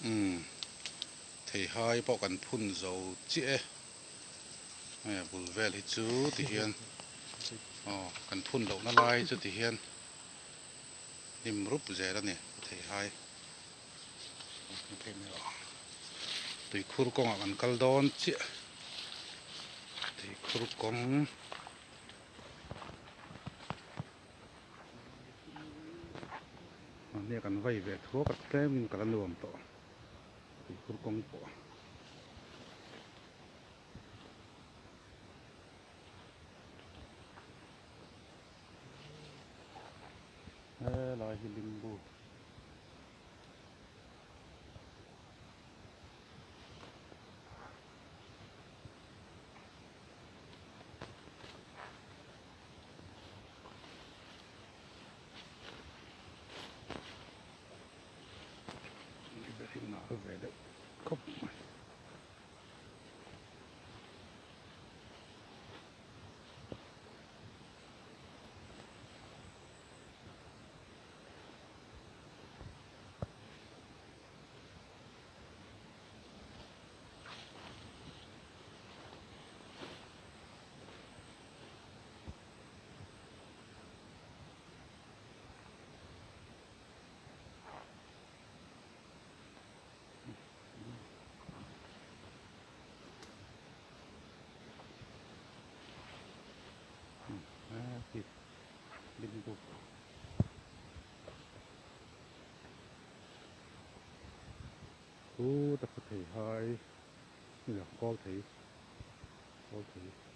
ອືມ ເທຫາຍເພາະກັນພຸ້ນເຈົ້າເຈະ ແມ່ ບຸນແວລເຮັດຈຸຕິຮຽນ ອໍ ກັນພຸ້ນເຫຼົ່ານະລາຍຈຸຕິຮຽນ ລິມລຸບແຈລະນີ້ ເທຫາຍ ຕຸຍຂຸລກົງອາກັນກັນດອນເຈະ ຕຸຍຂຸລກົງ ອາ ເນກັນໄວແວະທົວກັນແຕ່ມິນກະລະນວມໂຕ ຕຸຍຂຸລກົງໂປ ເອີ ລອຍຫີນລິມບູ ອືມ ອາ ຕິດ ດິນບຸບ ໂອ້ ຕະກະເທຫາຍ ນີ້ລະ ກອລເທ ກອລເທ.